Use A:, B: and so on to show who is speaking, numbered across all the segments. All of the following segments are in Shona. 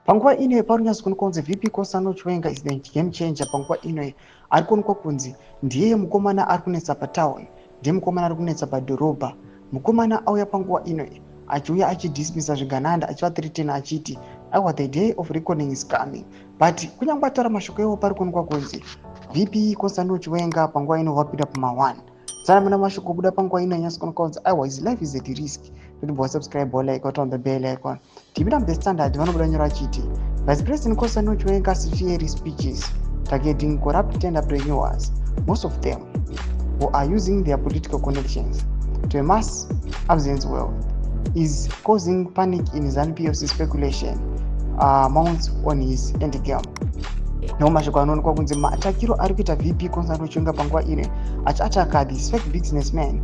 A: Panguva ino pari kunyatsokuonekwa kunzi VP Constantino Chiwenga is the game changer. Panguva ino ari kuonekwa kunzi ndiye mukomana ari kunetsa patown, ndiye mukomana ari kunetsa padhorobha. Mukomana auya panguva ino achiuya achidismissa zvigananda, achivathreatena achiti aiwa, the day of reckoning is coming. But kunyange ataura mashoko iwo, pari kuonekwa kunzi VP Constantino Chiwenga panguva ino vapinda pama1 sana mashoko kubuda panguva ino anyatsokuonekwa kunzi aiwa, his life is at risk. Kuti wasubscribe, like, on the bell icon. Tipinda muThe Standard, vanobuda nyora achiti Vice President Constantino Chiwenga's fiery speeches targeting corrupt tenderpreneurs, most of them who are using their political connections to amass obscene wealth, is causing panic in ZANU-PF's. Speculation mounts on his endgame. Ndo mashoko anoonekwa kunzi maatakiro ari kuita VP Constantino Chiwenga panguva ino, achiataka these fake businessmen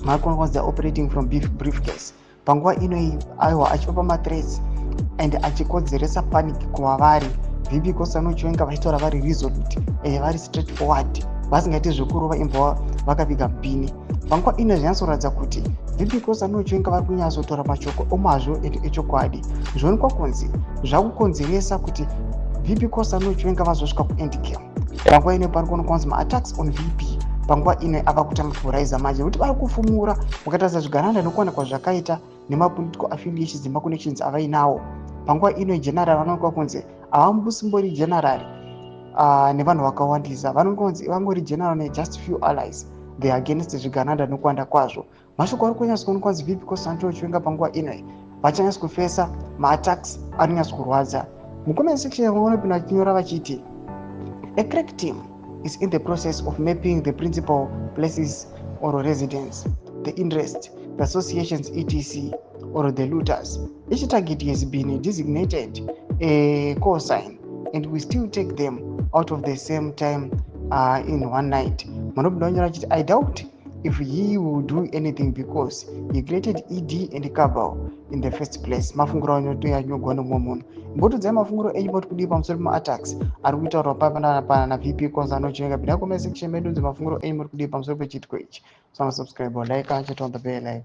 A: vari kuonekwa kunzi operating from beef briefcase panguva ino, aiwa, achivapa mathreats and achikonzeresa panic kuvavari. VP Constantino Chiwenga vachitaura vari resolute, vari straight forward, vasingaiti zvekurova imbwa vakaviga mupini. Panguva ino zvinyatsoratidza kuti VP Constantino Chiwenga vari kunyatsotaura mashoko omazvo and echokwadi. Zvionekwa kunzi zvakukonzeresa kuti VP Constantino Chiwenga vazosvika kuendgame. Panguva ino pari kuonekwa kunzi maattacks on VP panguva ino ava kutanga kuraisa manje, nekuti vari kufumura. Mukatarisa zvigananda nekuwanikwa zvakaita nemapolitical affiliations nemaconnections avainawo panguva ino, general vanoonekwa kunzi havambosimbori general nevanhu vakawandisa. Vanonzi kunzi vangori general nejust few allies. They are against zvigananda nekuwanda kwazvo. Mashoko ari kunyatso kuonekwa kunzi VP Constantino Chiwenga panguva ino vachanyatso kufesa maattacks anonyatso kurwadza. Mucomment section vanopinda vachinyora vachiti a crack team is in the process of mapping the principal places or residence, the interest, the associations, etc, or the looters. Each target has been designated a call sign and we still take them out of the same time in one night. Munobinda vanyora achiti I doubt if he will do anything because he created ED and cabal in the first place. Mafunguro anyorwa nemumwe munhu. Mbotodzai mafunguro enyu moti kudii pamusoro pemaattacks ari kutaurwa papanapana naVP Constantino Chiwenga. Pinda comment section medu, nzi mafunguro enyu muri kudii pamusoro pechiitiko ichi. Sana subscribe, like, and on the bell icon.